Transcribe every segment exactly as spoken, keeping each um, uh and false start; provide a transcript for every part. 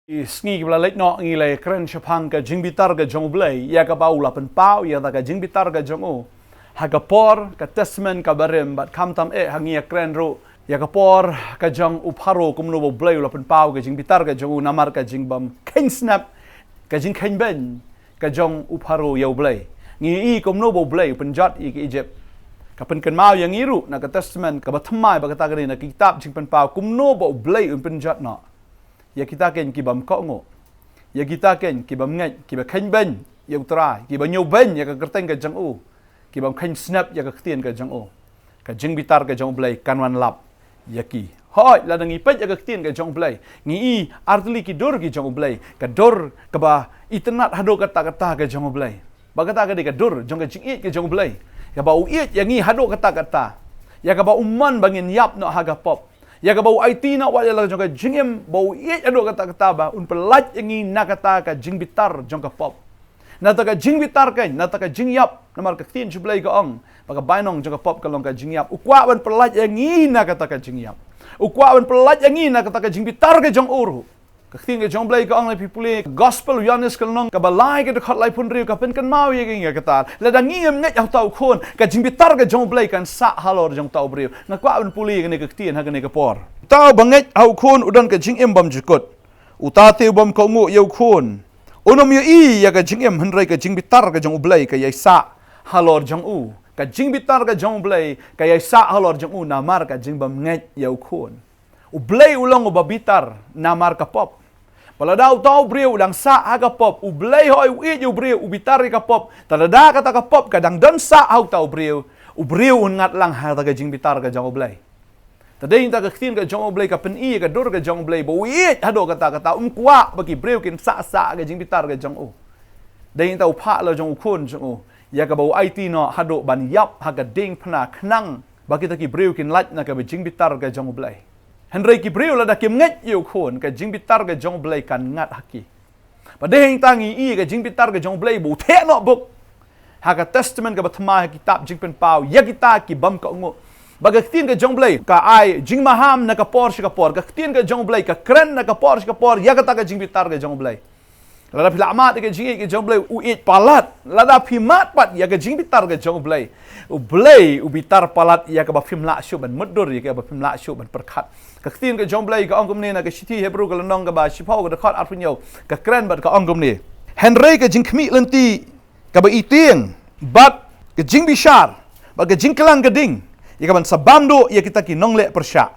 Ki sngi kiba la leit noh ngi la ïakren shaphang ka jingbitar ka jong U Blei, ïa kaba u la pynpaw ïa kata ka jingbitar ka jong u ha ka por ka Testament kaba rim, bad khamtam eh ha ngi ïakren ruh ïa ka por ka jong u Pharaoh, kumno ba U Blei u la pynpaw ka jingbitar ka jong u namar ka jingbym kheiñ snap, ka jingkheiñ beiñ ka jong u Pharaoh ïa U Blei. Ngi i kumno ba U Blei u pynjot ïa ki Egypt. Ka pynkynmaw ïa ngi ruh na ka Testament kaba thymmai bad kata ka dei na ka kitab Jingpynpaw, kumno ba U Blei un pynjot noh ïa kita keiñ kibym kohnguh, ïa kita keiñ kibym ngeit, kiba kheiñ beiñ ïa U Trai, kiba ñiewbeiñ ïa ka kyrteng ka jong u, kibym kheiñ snap ïa ka ktien ka jong u. Ka jingbitar ka jong U Blei kan wan lap ïa ki. Hooid, lada ngi peit ïa ka ktien ka jong U Blei, ngi i artylli ki dur ki jong U Blei. Ka dur kaba itynnad haduh katta katta ka jong U Blei. Bad kata ka dei ka dur jong ka jingïeit ka jong U Blei, kaba u ïeit ïa ngi haduh katta katta, ïa kaba u mon ba ngin ïap noh ha ka pop, ïa kaba u aiti noh wat ïa la jong ka jingim, ba u ïeit haduh katta katta ba un pyllait ïa ngi na kata ka jingbitar jong ka pop. Na kata ka jingbitar keiñ, na kata ka jingïap, namar ka ktien jong U Blei ka ong ba ka bainong jong ka pop ka long ka jingïap. U kwah ban pyllait ïa ngi na kata ka jingïap. U kwah ban pyllait ïa ngi na kata ka jingbitar ka jong u ruh. Ka ktien ka jong U Blei ka ong, lada phi pule Gospel u Ïoannis ka lynnong kaba lai ka dkhot laiphew hynriew, ka pynkynmaw ïa ngi ïa kata. Lada ngi ngim ngeit ha uta u Khun, ka jingbitar ka jong U Blei kan sah halor jong uta u briew. Nga kwah ban pule ïa kane ka ktien ha kane ka por. Uta uba ngeit ha u Khun u don ka jingim bymjukut. Uta te u bym kohnguh ïa u Khun un ym ïohi ïa ka jingim, hynrei ka jingbitar ka jong U Blei ka ïai sah halor jong u. Ka jingbitar ka jong U Blei ka ïai sah halor jong u namar ka jingbym ngeit ïa u Khun. U Blei u long uba bitar namar ka pop. Ba lada uta u briew u dang sah ha ka pop, U Blei hooid u ïeit ïa u briew, u bitar ïa ka pop. Te lada kata ka pop ka dang don sah ha uta u briew, u briew un ngat lang ha kata ka jingbitar ka jong U Blei. Te dei nangta ka ktien ka jong U Blei ka pyni ïa ka dur ka jong U Blei ba u ïeit haduh katta katta, um kwah ba ki briew kin sah sah ha ka jingbitar ka jong u. Dei nangta u phah la jong u Khun jong u ïa kaba u aiti noh haduh ban ïap ha ka diengphna khnang ba kita ki briew kin lait na kaba jingbitar ka jong U Blei. Hynrei ki briew lada kim ngeit ïa u Khun, ka jingbitar ka jong U Blei kan ngat ha ki. Bad dei hangta ngi i ka jingbitar ka jong U Blei ba u theh noh buk ha ka Testament kaba thymmai, ha kitab Jingpynpaw, ïa kita ki bym kohnguh. Ba ka ktien ka jong U Blei ka ai jingmaham na ka por sha ka por. Ka ktien ka jong U Blei ka kren na ka por sha ka por ïa kata ka jingbitar ka jong U Blei. Lada phi la mad ïa ka jingïeit ka jong U Blei, u ïeit palat. Lada phi mad pat ïa ka jingbitar ka jong U Blei, U Blei u bitar palat ïa kaba phim lah shuh ban mutdur, ïa kaba phim lah shuh ban pyrkhat. Ka ktien ka jong U Blei ka ong kumne na ka shithi Hebru ka lynnong kaba shiphew ka dkhot arphew hynñiew, ka kren bad ka ong kumne: Hynrei ka jingkhmih lynti kaba i tieng, bad ka jingbishar, bad ka jingklang ka ding, ïa kaban sa bam duh ïa kita ki nongleh pyrshah.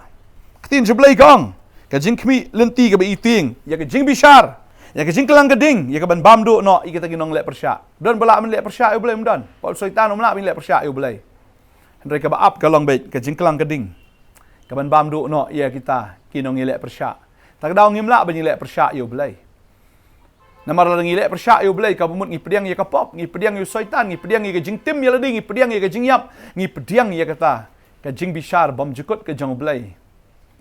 Ka ktien jong U Blei ka ong, ka jingkhmih lynti kaba i tieng, ïa ka jingbishar, ïa ka jingklang ka ding, ïa kaban bam duh noh ïa kita ki nongleh pyrshah. Don ba lah ban leh pyrshah ïa U Blei? Ym don. Pat u Soitan um lah ban leh pyrshah ïa U Blei. Hynrei kaba ap ka long beit ka jingklang ka ding, kaban bam duh noh ïa kita ki nongïaleh pyrshah. Ta ka daw ngim lah ban ïaleh pyrshah ïa U Blei. Namar lada ngi leh pyrshah ïa U Blei, kaba mut ngi pdiang ïa ka pop, ngi pdiang ïa u Soitan, ngi pdiang ïa ka jingtim ïa lade, ngi pdiang ïa ka jingïap, ngi pdiang ïa kata ka jingbishar bymjukut ka jong U Blei,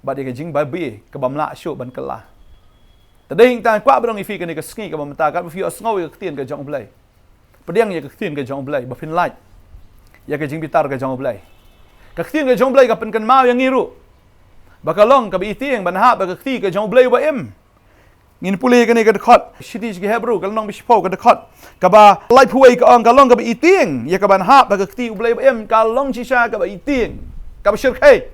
bad ïa ka jingbabe kabym lah shuh ban kylla. Te dei hangta nga kwah ban ong ïa phi kane ka sngi kaba mynta, katba phi ïohsngew ïa ka ktien ka jong U Blei, pdiang ïa ka ktien ka jong U Blei ba phin lait ïa ka jingbitar ka jong U Blei. Ka ktien ka jong U Blei ka pynkynmaw ïa ngi ruh ba ka long kaba i tieng ban hap ha ka kti ka jong U Blei uba im. Ngin pule kane ka dkhot, shithi sha ki Hebru ka lynnong ba shiphew ka dkhot kaba laiphew wei, ka ong, ka long kaba i tieng ïa kaban hap ha ka kti U Blei uba im. Ka long shisha kaba i tieng, kaba shyrkhei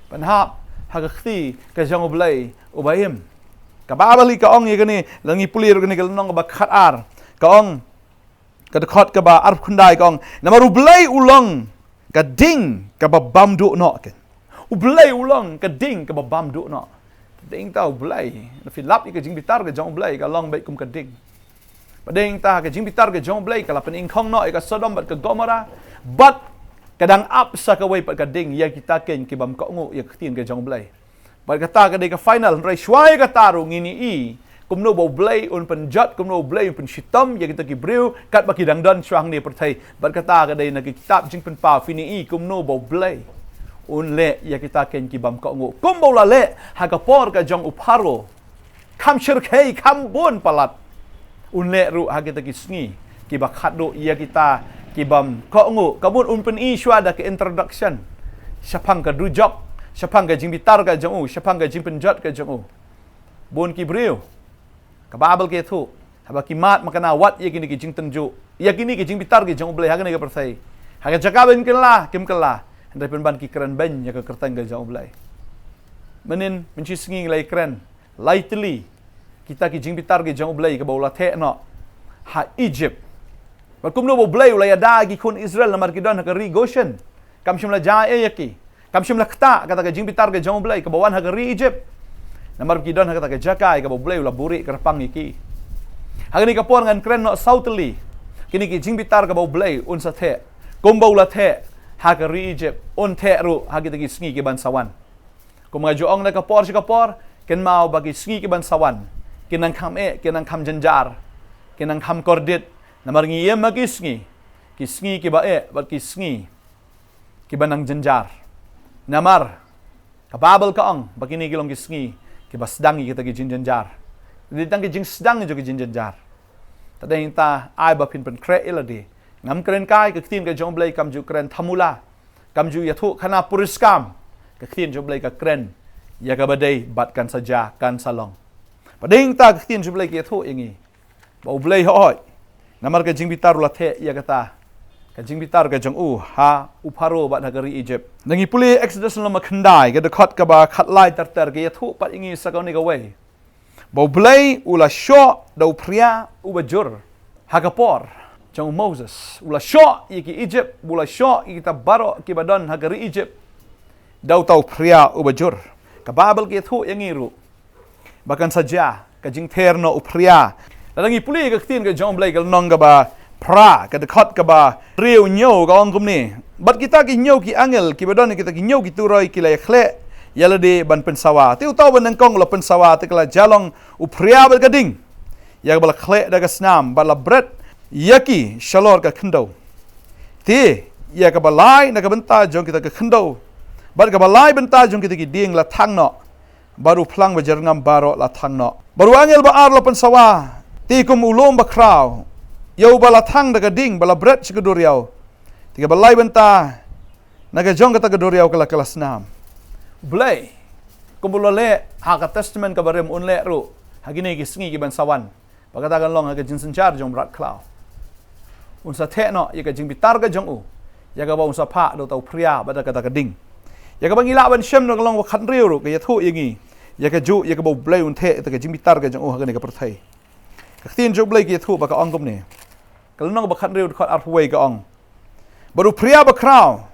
ban hap ha ka kti ka jong U Blei uba im. Kaba bali ka ong ïa kane, lada ngi pule ruh kane ka lynnong kaba khatar, ka ong, ka dkhot kaba arphew khyndai, ka ong, namar U Blei u long ka ding kaba bam duh noh, kan. U Blei u long ka ding kaba bam duh noh. Dei hangta U Blei, lada phi lap ïa ka jingbitar ka jong U Blei, ka long beit kum ka ding. Bad dei hangta ka jingbitar ka jong U Blei ka la pynïengkhong noh ïa ka Sodom bad ka Gomorrah, bad ka dang ap sa kawei pat ka ding ïa kita keiñ kibym kohnguh ïa ka ktien ka jong U Blei. Bad kata ka dei ka final, hynrei shuwa ïa kata ruh ngin ïohi kumno ba U Blei un pynjot, kumno U Blei un pynshitom ïa kita ki briew katba ki dang don shuwa hangne pyrthei. Bad kata ka dei na ka kitab Jingpynpaw, phin ïohi kumno ba U Blei un leh ïa kita keiñ kibym kohnguh, kumba u la leh ha ka por ka jong u Pharaoh. Kham shyrkhei, kham bun palat, un leh ruh ha kita ki sngi kiba khatduh ïa kita kibym kohnguh. Ka mut un pyni shuwa da ka introduction shaphang ka dujok, shaphang ka jingbitar ka jong u, shaphang ka jingpynjot ka jong u. Bun ki briew Ka Baibl ka ïathuh, haba ki mad makna wat ïa kine ki jingtynjuh, ïa kine ki jingbitar ki jong U Blei ha kane ka pyrthei, ha ka jaka ban kylla kim kylla, hynrei pynban ki kren beiñ ïa ka kyrteng ka jong U Blei. Mynnin, mynshisngi ngi la ïakren lai tylli kita ki jingbitar ki jong U Blei kaba u la theh noh ha Egypt. Bad kumno ba U Blei u la ïada ïa ki khun Israel namar ki don ha ka ri Goshen. Kam shym la jia ei ei ïa ki. Kam shym la ktah kata ka jingbitar ka jong U Blei kaba wan ha ka ri Egypt. Namar ki don ha kata ka jaka ïa kaba U Blei u la buhrieh kyrpang ïa ki. Ha kane ka por ngan kren noh saw tylli kine ki jingbitar kaba U Blei un sa theh. Kumba u la theh ha ka ri Egypt, un theh ruh ha kita ki sngi ki ban sa wan. Kum nga ju ong na ka por sha ka por, kynmaw ba ki sngi ki ban sa wan kin nang kham eh, kin nang kham jynjar, kin nang kham kordit. Namar ngi ïam ha ki sngi, ki sngi kiba eh bad ki sngi kiba nang jynjar. Namar ka Baibl ka ong ba kine ki long ki sngi kiba sdang ïa kita ki jingjynjar. Dei tang ki jingsdang jong ki jingjynjar. Te dei nangta ai ba phin pynkhreh ïa lade. Ngam kren kai, ka ktien ka jong U Blei kam ju kren thamula, kam ju ïathuh khana puriskam. Ka ktien jong U Blei ka kren ïa kaba dei bad kan sa jia, kan sa long. Bad dei nangta ka ktien jong U Blei ka ïathuh ïa ngi ba U Blei hooid, namar ka jingbitar u la theh ïa kata ka jingbitar ka jong u ha u Pharaoh bad ha ka ri Egypt. Da ngi pule Exodus lynnong ba khyndai, ka dkhot kaba khatlai ter ter, ka ïathuh pat ïa ngi sa kawei na kawei ba U Blei u la shoh da u phria uba jur ha ka por jong u Moses. U la shoh ïa ki Egypt, u la shoh ïa kita baroh kiba don ha ka ri Egypt da uta u phria uba jur. Ka Baibl ka ïathuh ïa ngi ruh ba kan sa jia ka jingther noh u phria. Lada ngi pule ka ktien ka jong U Blei ka lynnong kaba phra, ka dkhot kaba hynriew hynñiew, ka ong kumne: Bad kita ki hynñiew ki angel kiba don ha kita ki hynñiew ki turoi ki la ïakhleh ïa lade ban pynsawa. Te uta uba nyngkong u la pynsawa, te ka la jia long u phria bad ka ding ïa kaba la khleh da ka snam, bad la bret ïa ki shalor ka khyndew. Te ïa kaba lai na ka bynta jong kita ka khyndew bad kaba lai bynta jong kita ki dieng la thang noh, bad u phlang ba jyrngam baroh la thang noh. Bad u angel ba ar la pynsawa, te kum u lum bakhraw ïa uba la thang da ka ding ba la bret sha ka duriaw. Te kaba lai bynta na ka jong kata ka duriaw ka la kylla snam. U Blei, kumba u la leh ha ka Testament kaba rim, un leh ruh ha kine ki sngi ki ban sa wan. Ba kata kan long ha ka jingsynshar jong u mrad khlaw. Un sa theh noh ïa ka jingbitar ka jong u ïa kaba un sa phah da uta u phria bad da kata ka ding. Ïa kaba ngi lah ban shem na ka lynnong ba khathynriew ruh ka ïathuh ïa ngi ïa kajuh ïa kaba U Blei un theh ïa ka jingbitar ka jong u ha kane ka pyrthei. Ka ktien jong U Blei ka ïathuh ba ka ong kumne, ka lynnong ba khathynriew dkhot arphew wei ka ong: Bad u phria bakhraw,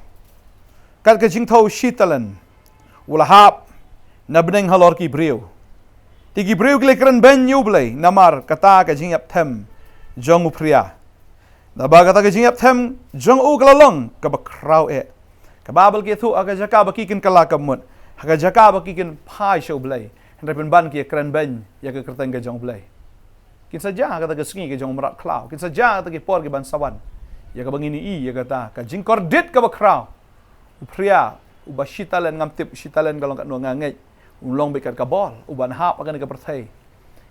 kat ka jingthew shi talen, u la hap na bneng halor ki briew. Te ki briew ki la kren beiñ ïa U Blei namar kata ka jingïap them jong u phria. Naba kata ka jingïap them jong u ka la long kaba khraw eh. Ka Baibl ka ïathuh ha ka jaka ba ki kin kylla ka mut, ha ka jaka ba ki kin phai sha U Blei, hynrei pynban ki ïa kren beiñ ïa ka kyrteng ka jong U Blei. Kin sa jia kata ka sngi ka jong u mrad khlaw, kin sa jia kata ki por ki ban sa wan, ïa kaba ngin ïohi ïa kata ka jingkordit kaba khraw. U phria uba shi talen, ngam tip shi talen ka long katno, nga ngeit un long beit kat ka bol uban hap ha kane ka pyrthei.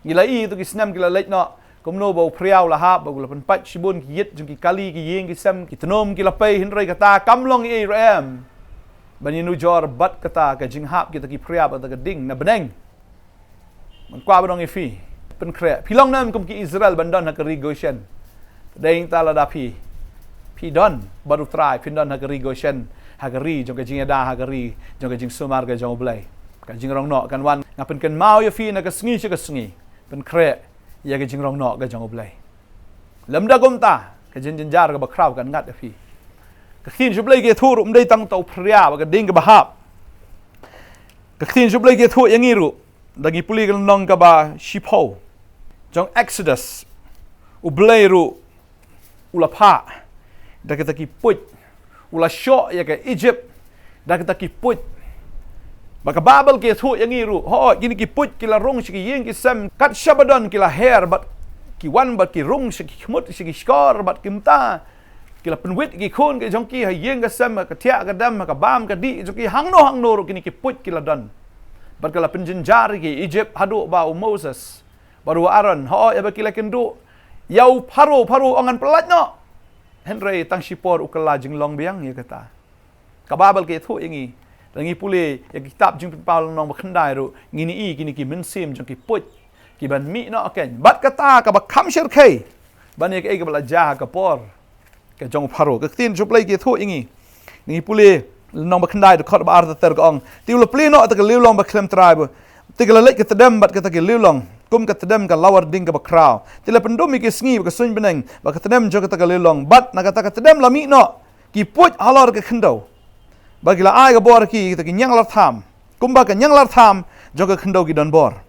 Ngi la ïohi ïa tu ki snem ki la leit noh kumno ba u phria u la hap, ba u la pynpait shibun ki ïit jong ki kali, ki ïing ki sem, ki tnum ki la pei, hynrei kata kam long ei ei ruh em ban ïanujor bad kata ka jinghap kita ki phria bad kata ka ding na bneng. Ngan kwah ban ong ïa phi, pynkhreh, phi long ne em kum ki Israel ban don ha ka ri Goshen? Dei nangta lada phi, phi don bad U Trai, phin don ha ka ri Goshen, ha ka ri jong ka jingïada, ha ka ri jong ka jingsumar ka jong U Blei. Ka jingrong noh kan wan. Nga pynkynmaw ïa phi na ka sngi sha ka sngi, pynkhreh ïa ka jingrong noh ka jong U Blei. Lymda kumta, ka jingjynjar kaba khraw kan ngat ïa phi. Ka ktien jong U Blei ka ïathuh ruh, ym dei tang uta u phria bad ka ding kaba hap. Ka ktien jong U Blei ka ïathuh ïa ngi ruh da ngi pule ka lynnong kaba shiphew jong Exodus, U Blei ruh u la phah da kita ki puit. U la shoh ïa ka Egypt da kita ki puit. Ba ka Baibl ka ïathuh ïa ngi ruh, hooid, kine ki puit ki la rung sha ki ïing ki sem, kat shaba don ki la her bad ki wan bad ki rung sha ki khmut, sha ki shkor, bad kumta ki la pynwit ki khun ki jong ki ha ïing ka sem, ha ka thiah ka dem, ha ka bam ka dih jong ki, hangno hangno ruh kine ki puit ki la don. Bad ka la pynjynjar ïa ki Egypt haduh ba u Moses bad u Aaron, hooid, haba ki la kynduh ïa u Pharaoh, Pharaoh u ong ngan pyllait noh. Hynrei tang shipor u kylla jinglong biang ïa kata. Ka Baibl ka ïathuh ïa ngi, lada ngi pule ïa ka kitab Jingpynpaw lynnong ba khyndai ruh, ngin ïohi kine ki mynsiem jong ki puit Ki ban mih noh kein. Bad kata kaba kham shyrkhei ban ïa kaei kaba la jia ha ka por ka jong u Pharaoh. Ka ktien jong U Blei ka ïathuh ïa ngi. Ngi pule lynnong ba khyndai dkhot ba ar ter ter ka ong. Te u la plie noh ïa kata ka liewlong ba khlem trai bha. Te ka la leit ka tdem bad kata ka liewlong kum ka tdem ka lawar ding kaba khraw. Te la pyndum ïa ki sngi bad ka suiñ bneng bad ka tdem jong kata ka liewlong. Bad na kata ka tdem la mih noh ki puit halor ka khyndew. Bad ki la ai ka bor ha ki, kita ki ñianglartham. Kumba ka ñianglartham jong ka khyndew ki don bor.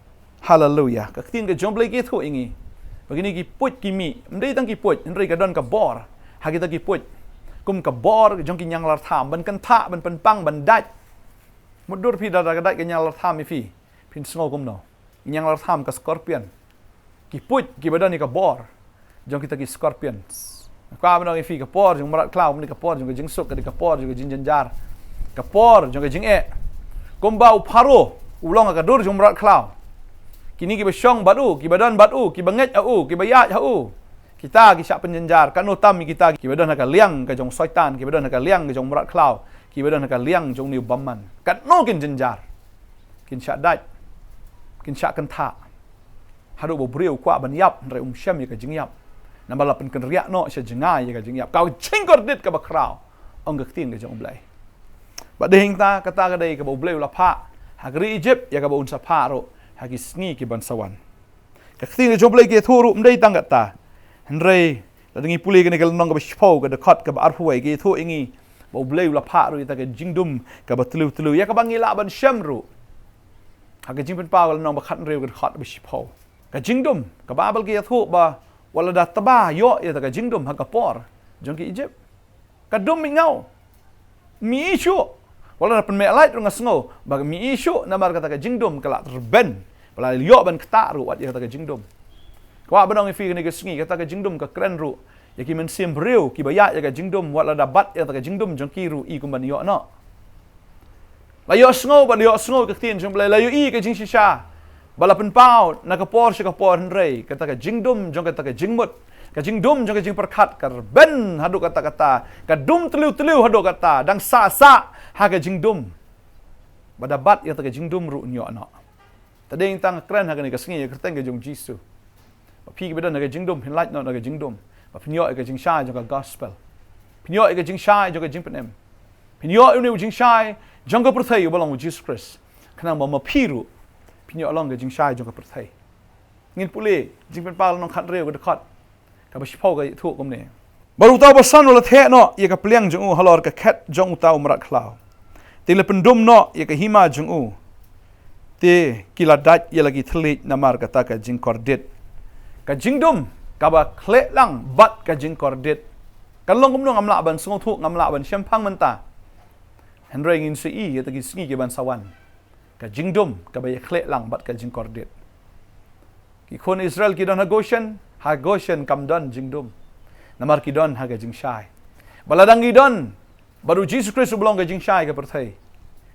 Haleluya. Ka ktien ka jong U Blei ka ïathuh ïa ngi ba kine ki puit ki mih, ym dei tang ki puit, hynrei ka don ka bor ha kita ki puit. Kum ka bor jong ki ñianglartham, ban kynthah, ban pynpang, ban dait. Mutdur phi da, da ka dait ka ñianglartham ïa phi, phin sngew kumno? Ñianglartham, ka scorpion. Ki puit kiba don ïa ka bor jong kita ki scorpions. Ka ba nong ïa phi, ka por jong u mrad khlaw ym dei ka por jong ka jingsuk, ka dei ka por jong ka jingjynjar, ka por jong ka jingeh. Kumba u Pharaoh u long ha ka dur jong u mrad khlaw. Kine kiba shong bad u, kiba don bad u, kiba ngeit ha u, kiba ïaid ha u, kita ki shah pynjynjar. Katno tam ïa kita kiba don ha ka liang ka jong u Soitan, kiba don ha ka liang ka jong u mrad khlaw, kiba don ha ka liang jong une u bymman. Katno kin jynjar, kin shah dait, kin shah kynthah. Haduh ba u briew u kwah ban ïap, hynrei um shem ïa ka jingïap. Namar la pynkynriah noh sha jngai ïa ka jingïap, ka jingkordit kaba khraw, ong ka ktien ka jong U Blei. Bad dei hangta, kata ka dei kaba U Blei u la phah ha ka ri Ijipt, ïa kaba un sa phah ruh ha ki sngi ki ban sa wan. Ka ktien ka jong U Blei ka ïathuh ruh ym dei tang kata, hynrei lada ngi pule kane ka lynnong kaba shiphew, ka dkhot kaba arphew wei, ka ïathuh ïa ngi ba U Blei u la phah ruh ïa kata ka jingdum kaba tliw tliw, ïa kaba ngi lah ban shem ruh ha ka Jingpynpaw ka lynnong ba khathynriew, ka dkhot ba shiphew. Ka jingdum, ka Baibl ka ïathuh ba wat la da tba, ïoh ïa kata ka jingdum ha ka por jong ki Ijipt. Ka dum mihngaw, mih shuh. Wat la da pynmih lait ruh nga sngew ba mih shuh, namar kata ka jingdum ka la rben, ba la ïoh ban ktah ruh wat ïa kata ka jingdum. Ka ba nong ïa phi kane ka sngi, kata ka jingdum ka kren ruh ïa ki mynsiem briew kiba ïaid ïa ka jingdum, wat la da bat ïa kata ka jingdum jong ki ruh i kumban ïoh noh. La ïohsngew, ba la ïohsngew ka ktien jong U Blei, la ïohi ka jingshisha ba la pynpaw na ka por sha ka por, hynrei kata ka jingdum jong kata ka jingmut, ka jingdum jong ka jingpyrkhat ka rben haduh katta katta, ka dum tliw tliw haduh katta, dang sah sah ha ka jingdum. Ba da bat ïa kata ka jingdum ruh un ïoh noh. Te dei tang kren ha kane ka sngi ïa ka kyrteng ka jong U Jisu. Ba phi kiba don ha ka jingdum, phin lait noh na ka jingdum, ba phin ïoh ïa ka jingshai jong ka gospel. Phin ïoh ïa ka jingshai jong ka jingpynim. Phin ïoh ïa une u jingshai jong ka pyrthei uba long U Jisu Khrist. Khnang ba ma phi ruh phin ïoh long ka jingshai jong ka pyrthei. Ngin pule Jingpynpaw lynnong khathynriew, ka dkhot kaba shiphew, ka ïathuh kumne: Bad uta u basan u la theh noh ïa ka pliang jong u halor ka khet jong uta u mrad khlaw. Te la pyndum noh ïa ka hima jong u. Te ki la dait ïa la ki thylliej namar kata ka jingkordit. Ka jingdum kaba khleh lang bad ka jingkordit. Kan long kumno ngam lah ban sngewthuh, ngam lah ban shemphang mynta. Hynrei ngin sa ïohi ïa kata ki sngi ki ban sa wan. Ka jingdum kaba ïa khleh lang bad ka jingkordit. Ki khun Israel ki don ha Goshen, ha Goshen kam don jingdum. Namar ki don ha ka jingshai. Ba la dang ki don bad U Jisu Khrist uba long ka jingshai ka pyrthei,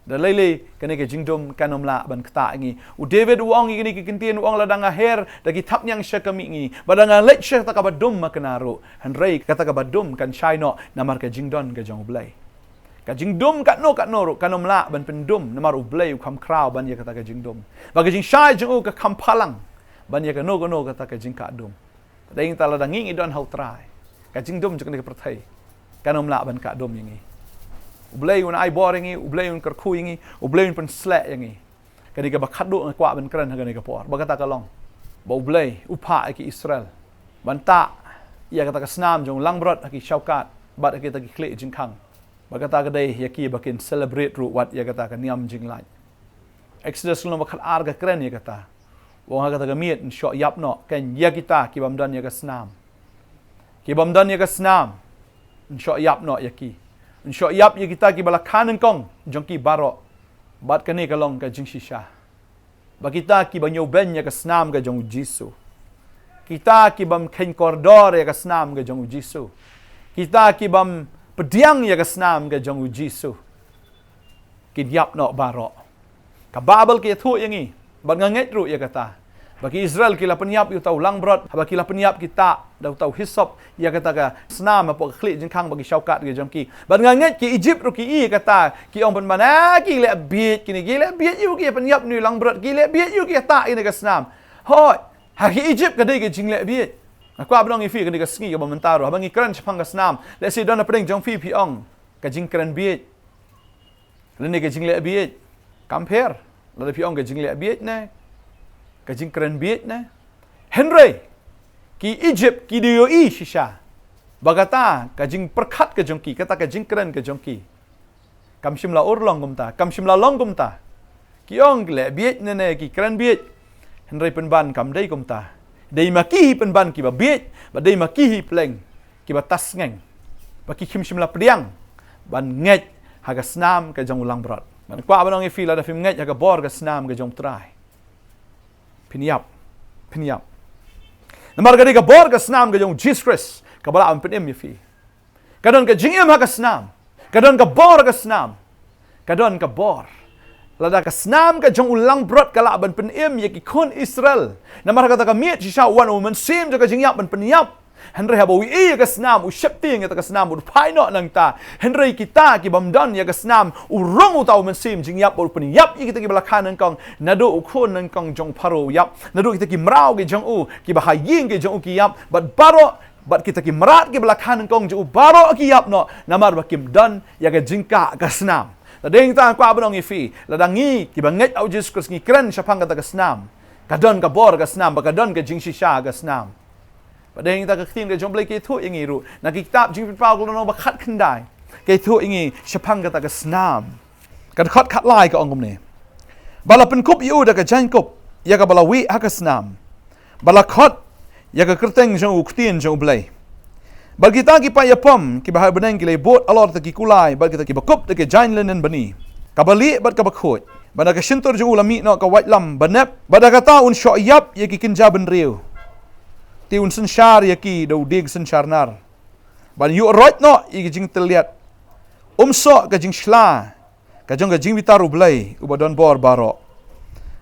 da lei lei kane ka jingdum kan ym lah ban ktah ïa ngi. U David u ong ïa kane ka kyntien, u ong: Lada nga her da ki thapniang sha ka mihngi, bad lada nga leit sha kata kaba dum makna ruh, hynrei kata kaba dum kan shai noh namar ka jingdon ka jong U Blei. Ka jingdum katno katno ruh kan ym lah ban pyndum, namar U Blei u kham khraw ban ïa kata ka jingdum. Ba ka jingshai jong u ka kham phalang ban ïa kano kano kata ka jingkah dum. Te dei tang lada ngi ngi don ha U Trai, ka jingdum jong kane ka pyrthei kan ym lah ban kah dum ïa ngi. U Blei un ai bor ïa ngi, U Blei un kyrkhu ïa ngi, U Blei un pynsleh ïa ngi. Kane kaba khatduh nga kwah ban kren ha kane ka por, ba kata ka long ba U Blei u phah ïa ki Israel ban tah ïa kata ka snam jong langbrot ha ki shawkat bad ha kita ki khlieh jingkhang. Ba kata ka dei ïa ki ba kin celebrate ruh wat ïa kata ka niam jinglait. Exodus lynnong ba khatar ka kren ïa kata. U ong ha kata ka miet: Yn shoh ïap noh kein ïa kita ki bym don ïa ka snam. Ki bym don ïa ka snam, yn shoh ïap noh ïa ki. Yn shoh ïap ïa kita kiba la kha nyngkong jong ki baroh. Bad kane ka long ka jingshisha. Ba kita kiba ñiewbeiñ ïa ka snam ka jong U Jisu, kita ki bym kheiñ kordor ïa ka snam ka jong U Jisu, kita ki bym pdiang ïa ka snam ka jong U Jisu, kin ïap noh baroh. Ka Baibl ka ïathuh ïa ngi, bad nga ngeit ruh ïa kata, ba ki Israel ki la pynïap ïa uta u langbrot, haba ki la pynïap ki tah da uta u hisop ïa kata ka snam hapoh ka khlieh jingkhang bad ki shawkat ki jong ki. Bad nga ngeit ki Ijipt ruh ki i ïa kata, ki ong pynban, ah, ki leh bieit kine, ki leh bieit ïa u, ki pynïap une u langbrot, ki leh bieit ïa u, ki tah ïa kane ka snam. Hooid, Ha ki Egypt ka dei ka jingleh bieit. Nga kwah ban ong ïa phi kane ka sngi kaba mynta ruh, haba ngi kren shaphang ka snam, lehse don hapdeng jong phi phi ong ka jingkren bieit. Lane ka jingleh bieit. Kam pher. Lada phi ong ka jingleh bieit ne, ka jingkren bieit ne. Hynrei ki Egypt ki dei ïohi shisha ba kata ka jingpyrkhat ka jong ki, kata ka jingkren ka jong ki, kam shym la urlong kumta, kam shym la long kumta. Ki ong ki leh bieit ne ne ki kren bieit. Hynrei pynban kam dei kumta. Dei ma ki hi pynban kiba bieit, ba dei ma ki hi pleng kiba tasngeng, ba ki khim shym la pdiang ban ngeit ha ka snam ka jong u langbrot. Ban kwah ban ong ïa phi, lada phim ngeit ha ka bor ka snam ka jong u Trai, phin ïap, phin ïap. Namar ka dei ka bor ka snam ka jong u Jesus Christ kaba lah ban pynim ïa phi. Ka don ka jingim ha ka snam. Ka don ka bor ha ka snam. Ka don ka bor. Lada ka snam ka jong u langbrot ka lah ban pynim ïa ki khun Israel, namar kata ka miet shisha u wan u Mynsiem jong ka jingïap ban pynïap. Hynrei haba u ïohi ïa ka snam, u sheptieng ïa ka snam, u phai noh nangta. Hynrei kita ki bym don ïa ka snam, u rung uta u Mynsiem jingïap bad u pynïap ïa kita kiba la kha nyngkong. Naduh u khun nyngkong jong u Pharaoh u ïap, naduh kita ki mraw ki jong u, kiba ha ïing ki jong u ki ïap, bad baroh, bad kita ki mrad kiba la kha nyngkong jong u baroh ki ïap noh, namar ba kim don ïa ka jingkah ka snam. Te dei nangta kwah ban ong ïa phi, lada ngi kiba ngeit ha u Jesus Christ ngi kren shaphang kata ka snam, ka don ka bor ka snam, ba ka don ka jingshisha ka snam. Bad dei nangta ka ktien ka jong u Blei ka ïathuh ïa ngi ruh na ki kitab Jingpynpaw ka lynnong ba khatkhyndai, ka ïathuh ïa ngi shaphang kata ka snam. Ka dkhot khatlai ka ong kumne: Ba la pynkup ïa u da ka jaiñkup ïa kaba la wieh ha ka snam, ba la khot ïa ka kyrteng jong u Ktien jong u Blei. Bad kita ki paid ïapom kiba ha bneng ki la ïabud halor kata ki kulai, bad kita kiba kup da ki jaiñ linen bani, kaba lieh bad kaba khuid. Bad na ka shyntur jong u la mih noh ka waitlam ba nep, bad da kata un shoh ïap ïa ki kynja bynriew. Te un synshar ïa ki da u dieng synshar nar, ban ïuh roit noh ïa ki jingtylliat. Um soh ka jingshla ka jong ka jingbitar u Blei uba don bor baroh.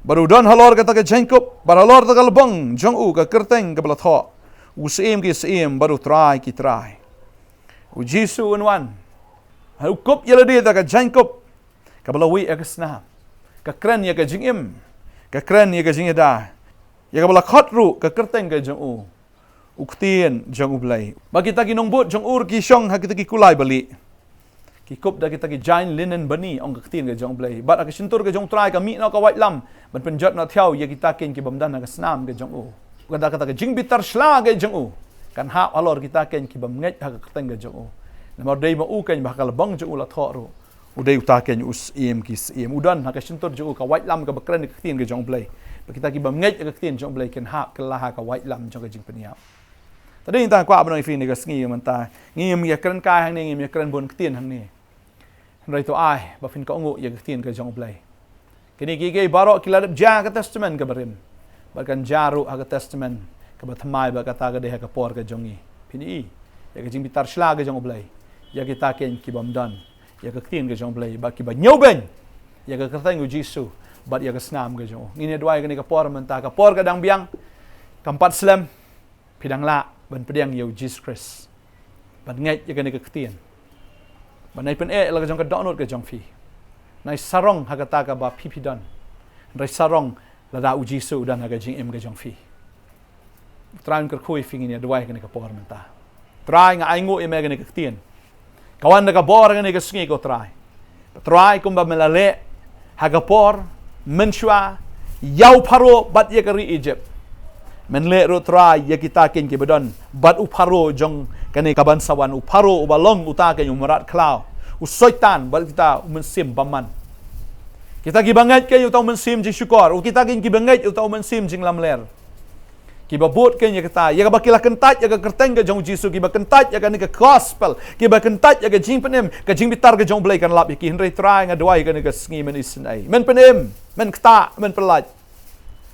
Bad u don halor kata ka jaiñkup, bad halor kata ka lbong jong u ka kyrteng kaba la thoh, u Syiem ki syiem bad u Trai ki trai, u Jisu un wan. U kup ïa lade da ka jaiñkup kaba la wieh ha ka snam, ka kren ïa ka jingim, ka kren ïa ka jingïada, ïa kaba la khot ruh ka kyrteng ka jong u, u Ktien jong u Blei. Bad kita ki nongbud jong u ruh ki shong ha kita ki kulai ba lieh, ki kup da kita ki jaiñ linen bani, ong ka ktien ka jong u Blei. Bad ha ka shyntur ka jong u Trai ka mih noh ka waitlam ban pynjot noh thiaw ïa kita keiñ ki bym don ha ka snam ka jong u. Kata, kata ka jingbitar shla ka jong u kan hap halor kita keiñ ki bym ngeit ha ka kyrteng ka jong u. Namar dei ma u keiñ ba ha ka lbong jong u la thoh ruh, u dei uta keiñ u Syiem ki syiem. U don ha ka shyntur jong u ka waitlam kaba kren ïa ka ktien ka jong u Blei, ba kita ki bym ngeit ha ka ktien jong u Blei kin hap kylla ha ka waitlam jong ka jingpynïap. Te dei nangta kwah ban ong ïa phi kane ka sngi mynta, ngim ïa kren kai hangne, ngim ïa kren bun ktien hangne. Hynrei to ai ba phin kohnguh ïa ka ktien ka jong u Blei. Kine kiei kiei baroh ki la dep jia ha ka Testament kaba rim, bad kan jia ruh ha ka Testament kaba thymmai, bad kata ka dei ha ka por ka jong ngi. Phin i ïa ka jingbitar shla ka jong u Blei ïa kita keiñ ki bym don ïa ka ktien ka jong u Blei, bad kiba ñiewbeiñ ïa ka kyrteng u Jisu bad ïa ka snam ka jong u. Ngin ïa duwai kane ka por mynta, ka por ka dang biang, kam pat slem. Phi dang lah ban pdiang ïa u Jesus Christ, ban ngeit ïa kane ka ktien, ban ai pyneh la ka jong ka dohnud ka jong phi. Nai sarong ha kata kaba phi phi don. Nai sarong lada u Jisu u don ha ka jingim ka jong phi. Trai un kyrkhu ïa phi, ngin ïa duwai kane ka por mynta. Trai, nga ai nguh ïa me kane ka ktien. Ka wan da ka bor ha kane ka sngi ko Trai. Trai, kumba me la leh ha ka por mynshuwa ïa u Pharaoh bad ïa ka ri Egypt, men leh ruh Trai ïa kita keiñ kiba don bad u Pharaoh jong kane ka ban sa wan, u Pharaoh uba long uta keiñ u mrad khlaw, u Soitan bad kita u mynsiem bymman. Kita kiba ngeit keiñ uta u mynsiem jingshukor, u kita keiñ kiba ngeit uta u mynsiem jinglamler. Kiba bud keiñ ïa kata, ïa kaba ki la kyntait ïa ka kyrteng ka jong u Jisu, kiba kyntait ïa kane ka gospel, kiba kyntait ïa ka jingpynim, ka jingbitar ka jong u Blei kan lap ïa ki. Hynrei Trai, nga duwai kane ka sngi men isynei, men pynim, men ktah, men pyllait.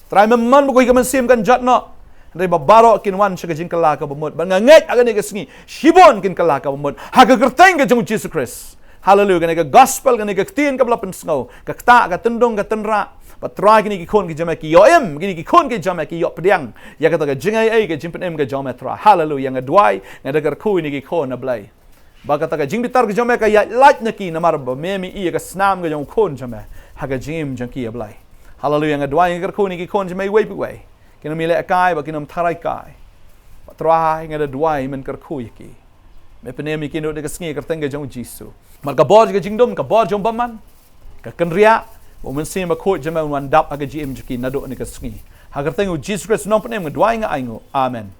Trai, mem mon ba ko hi ka mynsiem kan jot noh. Hynrei ba baroh kin wan sha ka jingkylla kaba mut. Bad nga ngeit ha kane ka sngi shibun kin kylla kaba mut ha ka kyrteng ka jong u Jisu Khrist. Haleluya. Kane ka gospel, kane ka ktien kaba la pynsngew, ka ktah, ka tyndong, ka tynrah. Bad Trai, kine ki khun ki jong me ki ïoh im, kine ki khun ki jong me ki ïoh pdiang ïa kata ka jingaiei, ka jingpynim ka jong me Trai. Haleluya. Nga duwai, nga da kyrkhu ïa kine ki khun, A Blei, ba kata ka jingbitar ka jong me ka ïaid lait na ki, namar ba me, me i ïa ka snam ka jong u khun jong me ha ka jingim jong ki, A Blei. Haleluya. Nga duwai, nga kyrkhu ïa kine ki khun jong me iwei pa iwei, Kin ym ïalehkai bad kin ym tharai kai. Bad Trai, nga da duwai men kyrkhu ïa ki. Me pynim ïa ki naduh kane ka sngi ha ka kyrteng ka jong u Jisu. Namar ka bor jong ka jingdum, ka bor jong u bymman, ka kynriah, bad u Mynsiem Bakhuid jong me un wan dap ha ka jingim jong ki naduh kane ka sngi. Ha ka kyrteng u Jisu Khrist u nongpynim nga duwai, nga ainguh. Amen.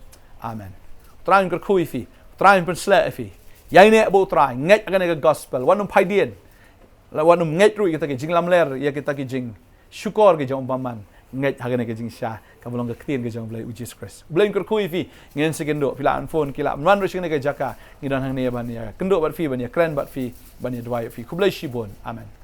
Amen. U Trai un kyrkhu ïa phi. U Trai un pynshlur ïa phi. Ïaineh bad u Trai, ngeit ha kane ka gospel. Wat nym phaidien. Wat nym ngeit ruh ïa kita ki jinglamler, ïa kita ki jingshukor ki jong u bymman. Ngeit ha kane ka jingshisha kaba long ka ktien ka jong u Blei, u Jisu Khrist. U Blei un kyrkhu ïa phi. Ngin sa ïakynduh, phi lah ban phone, ki lah ban wan ruh sha kane ka jaka. Ngi don hangne ban ïakynduh bad phi, ban ïakren bad phi, ban ïaduwai ïa phi. Khublei shibun. Amen.